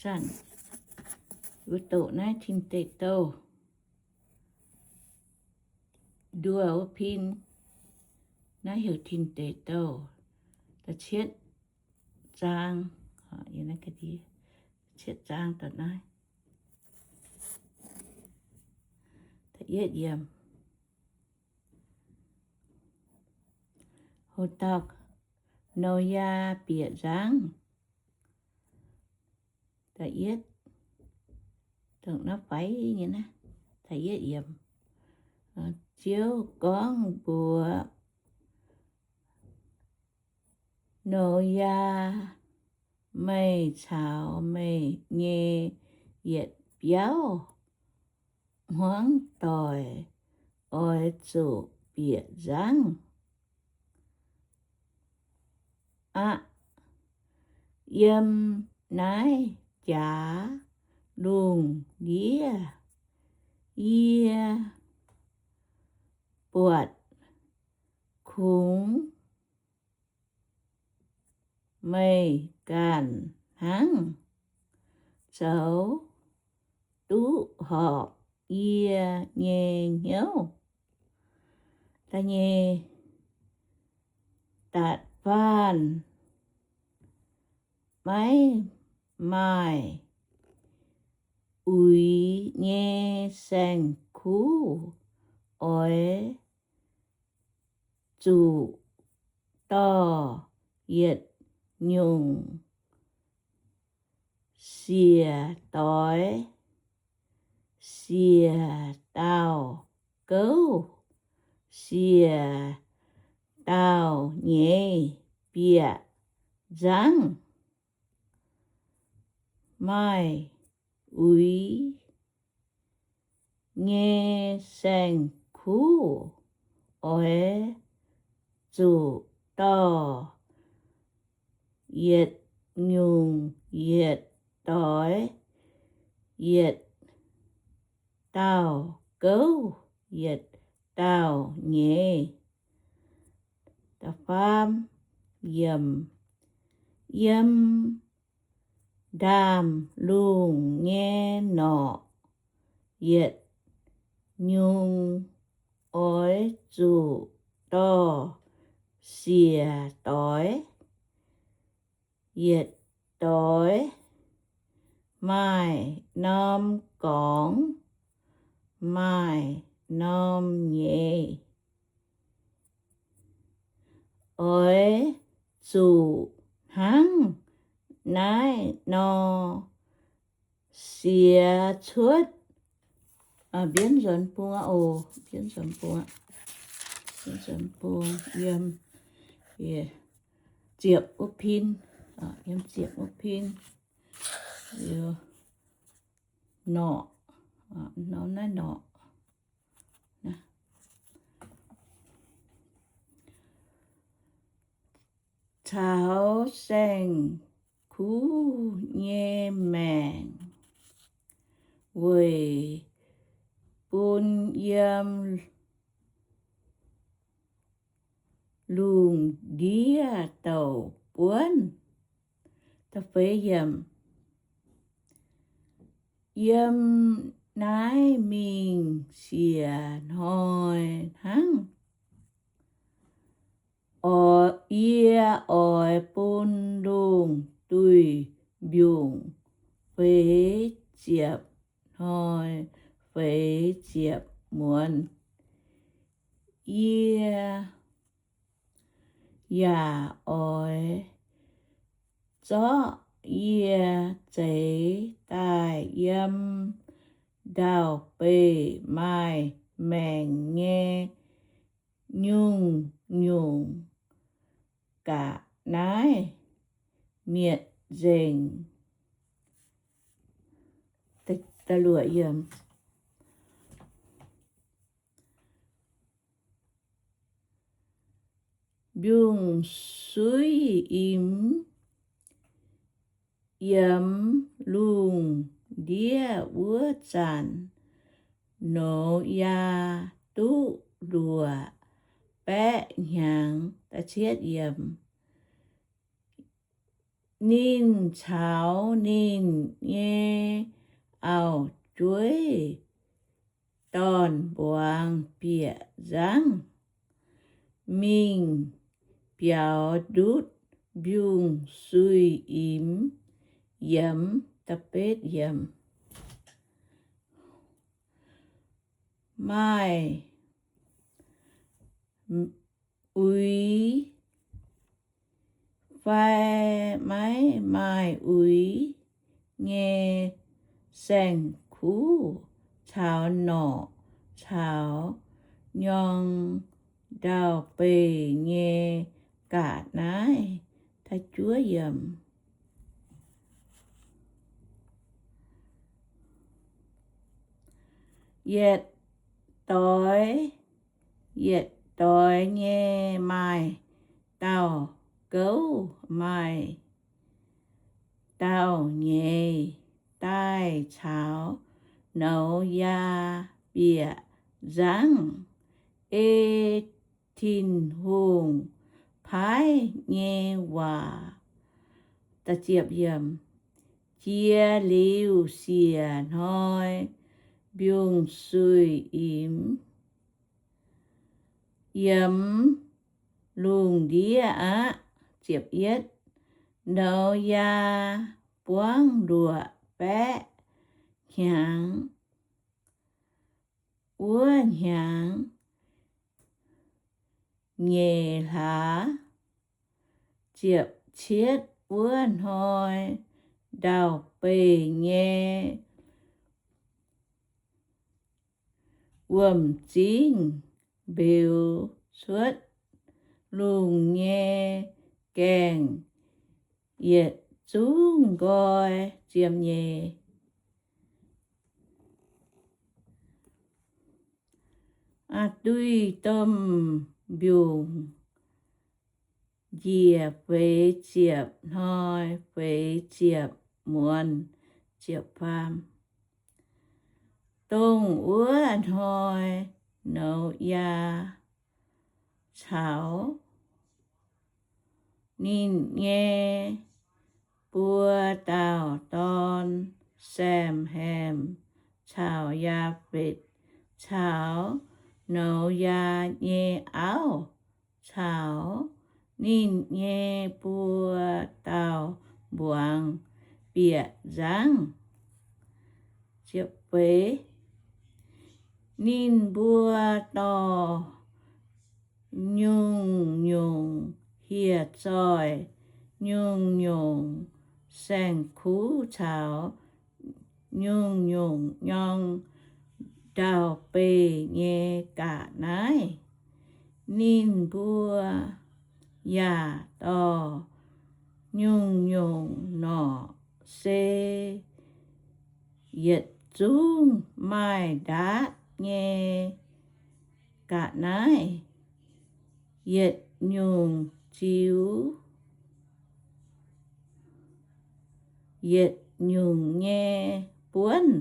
Zanc mbuo doqc naaiv Tin Deic Douh nduoh wuov pin, naaiv heuc Tin Deic Douh da'cietv zaang, da'cietv zaang da'naaiv, da'yietv yiemc. Hoc dauh Noyaa bieqc nzangv. Da'yietv, dongh naaiv faix nyei naaiv, da'yietv yiemc. Ziouv gorngv mbuox Noyaa, Meih caux meih nyei yietc biauv hmuangv doic oix zuqc bieqc nzangv aqv. Yiem naaiv jaax lungh ndiev yie buatc kungx meih ganh hnangv zoux duqv horpc yie nyei hnyouv. Da'nyeic, da'faanh maiv maaih uix nyei saeng-kuv oix zuqc dorh yietc nyungc siec doix, siec dauh gouv, siec dauh nyeiz bieqc nzangv. Maaih uix nyei saeng-kuv oix zuqc dorh yietc nyungc, yietc doix, yietc dauh gouv, yietc dauh nyeiz. Da'faam yiemc. Yiem ndaamv-lungh nyei norqc yietc nyungc oix zuqc dorh siec doix. Yietc doix maaih norm gorngv, maaih norm nyeiz. Oix zuqc hnangv naaiv nor siex cuotv. Mbienv nzuonx bung oc, mbienv nzuonx bung, mbienv nzuonx bung yiem ziepc wuov pin, yiem ziepc wuov pin, norqc, norm naaiv norqc. Caux saeng-kuv nyei maengc weic bun yiem lungh ndiev douc buonv. Yiem naaiv mingh siec hnoi hnangv. Yie oix bun lungh duih mbiungc feix ziepc hnoi feix ziepc muonz. Yie yaac oix zorqv yie zeix daaih yiem ndau-beih maaih maengc nyei nyungc-nyungc ga'naaiv mietc nzengc. Mbiungc-suiv imx yiemx lungh ndiev wuov zanc, Noyaa duqv luoqc baeqv hnyangx. Ninh caux ninh nyei auv-jueiv dorn-mbuangz bieqc nzangv mingh biaux ndutv mbiungc-suiv-imx yiemx. Maaih uix fai maiv maaih uix nyei saeng-kuv caux norqc caux nyorng ndau-beih nyei ga'naaiv. Yietc doix, yietc doix nyei maaih dauh gouv, maaih dauh nyeiz daaih caux nouz yaa bieqc nzangv, ei Tin-Hungh paaiv nyei waac. Jiex liuz siec hnoi mbiungc-suiv-imx yiemx lungh ndiev aqv. Nouz yaa buangv luoqc baeqv hnyangx. Wuov hnyangx nyeic hlaax ziepc cietv wuov hnoi, ndau-beih nyei wuom-zingv mbeux cuotv lungh nyei gaengh yietc zungv nqoi. Ziemx nyeic, duih domh mbiungc njiec feix ziepc hnoi feix ziepc muonz. Ziepc faam, dongh wuov hnoi nouz yaa caux ninh nyei buo dauh dorn, Sem, Ham caux Yaafetc, caux nouz yaa nyei auv caux ninh nyei buo dauh mbuangz bieqc nzangv. Ninh mbuo dorh nyungc-nyungc hieh zoih, nyungc-nyungc saeng-kuv caux nyungc-nyungc nyorng ndau-beih nyei ga'naaiv. Ninh mbuo yaac dorh nyungc-nyungc norqc, se yietc zungv maaih ndaatv nyei ga'naaiv, yietc nyungc ziux yietc nyungc nyei buonv.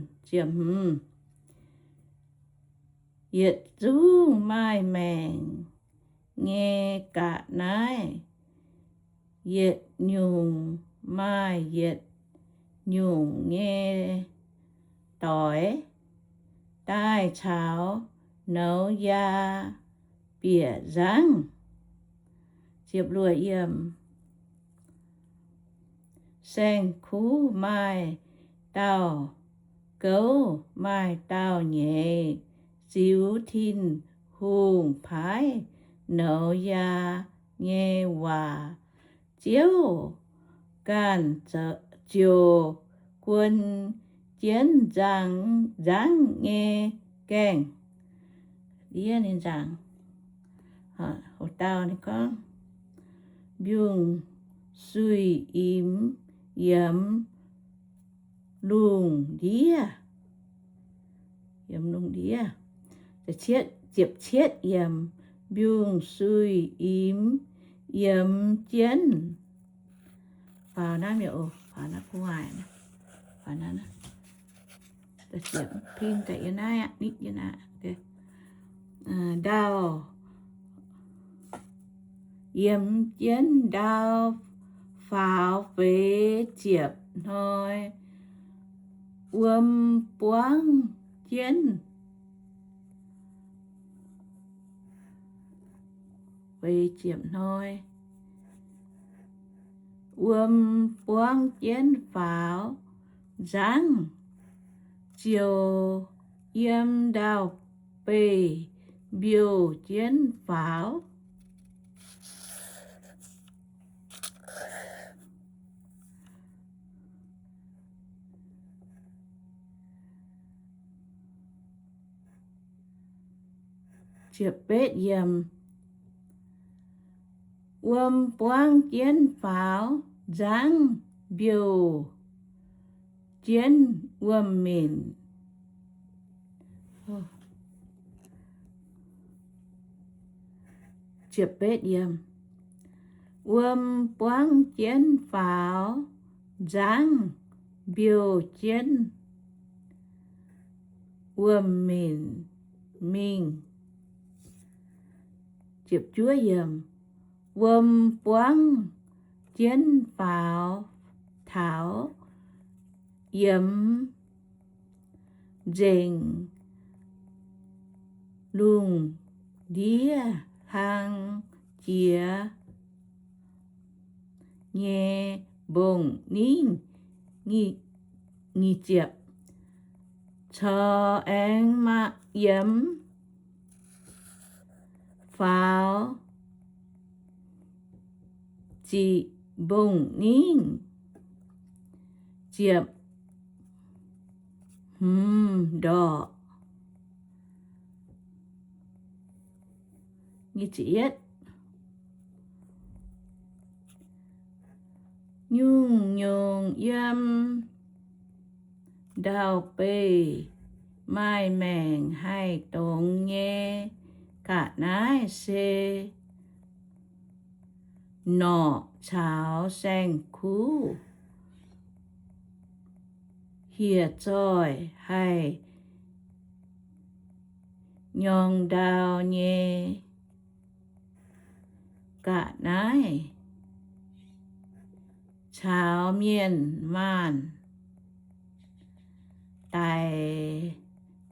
Yietc zungv maaih maengc nyei ga'naaiv, yietc nyungc maaih yietc nyungc nyei doix, daaih caux nouz yaa bieqc nzangv. Saeng-kuv maaih dauh gouv, maaih dauh nyeiz, ziux Tin-Hungh paaiv nouz yaa nyei waac. Ziouv ganh ziouc guon jienv nzangv, nzangv nyei gaengh. Ndiev ninh nzangc. Houc dauh ninh gorngv, mbiungc-suiv-imx yiemx lungh ndiev. Ziepc cietv yiemc, mbiungc-suiv-imx yiemx jienv. Faaux naaiv mi'aqv, faaux naaiv, pin daaih yiem naaiv aqv, nitv yiem naaiv aqv. Ndau, yiemx jienv ndau faaux feix ziepc hnoi, wuom buangv jienv feix ziepc hnoi, wuom buangv jienv faaux nzangv, ziouc yiem ndau-beih mbiouh jienv faaux. Wuom buangv jienv faaux nzangv mbiouh jienv wuom-minc. Wuom buangv jienv faaux nzangv mbiouh jienv wuom-minc mingh. Wuom buangv jienv faaux taux yiemx nzengc lungh ndiev hlang jiex nyei mbong-ningv. Corc aengx yiemx faaux ziqc mbong-ningv ziepc hmz ndorqc. Nyungc-nyungc yiem ndau-beih maaih maengc haih dongz nyei ga'naaiv se norqc caux saeng-kuv. Hieh zoih haih nyorng ndau nyei ga'naaiv caux mienh maanh daic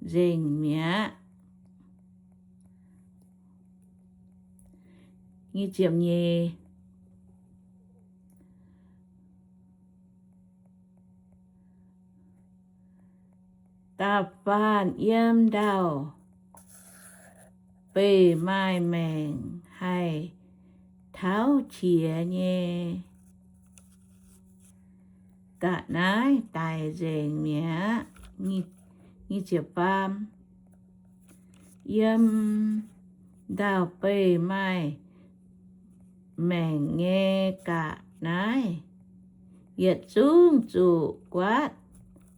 nzengc mi'aqv. Da'faanh yiem ndau-beih maaih maengc haih tauv qiex nyei ga'naaiv daic nzengc mi'aqv. Yiem ndau-beih maaih maengc nyei ga'naaiv yietc zungv zuqc guaatv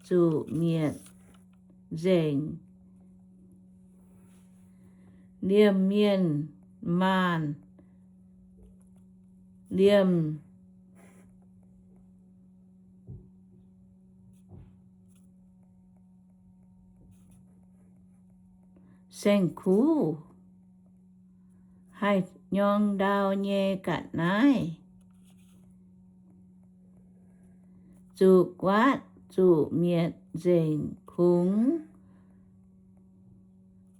zuqc mietc nzengc. Liemh mienh maanh, liemh saeng-kuv haih nyorng ndau nyei ga'naaiv zuqc guaatv zuqc mietc nzengc. Kungx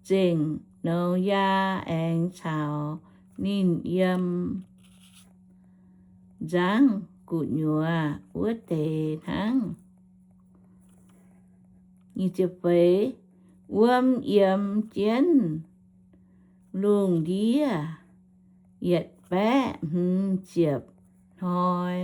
zengc nouz yaa aengx caux ninh yiem nzangv gu'nyuoz wuov deix hnangv. Wuom yiemx jienv lungh ndiev yietc baeqv hmz ziepc hnoi.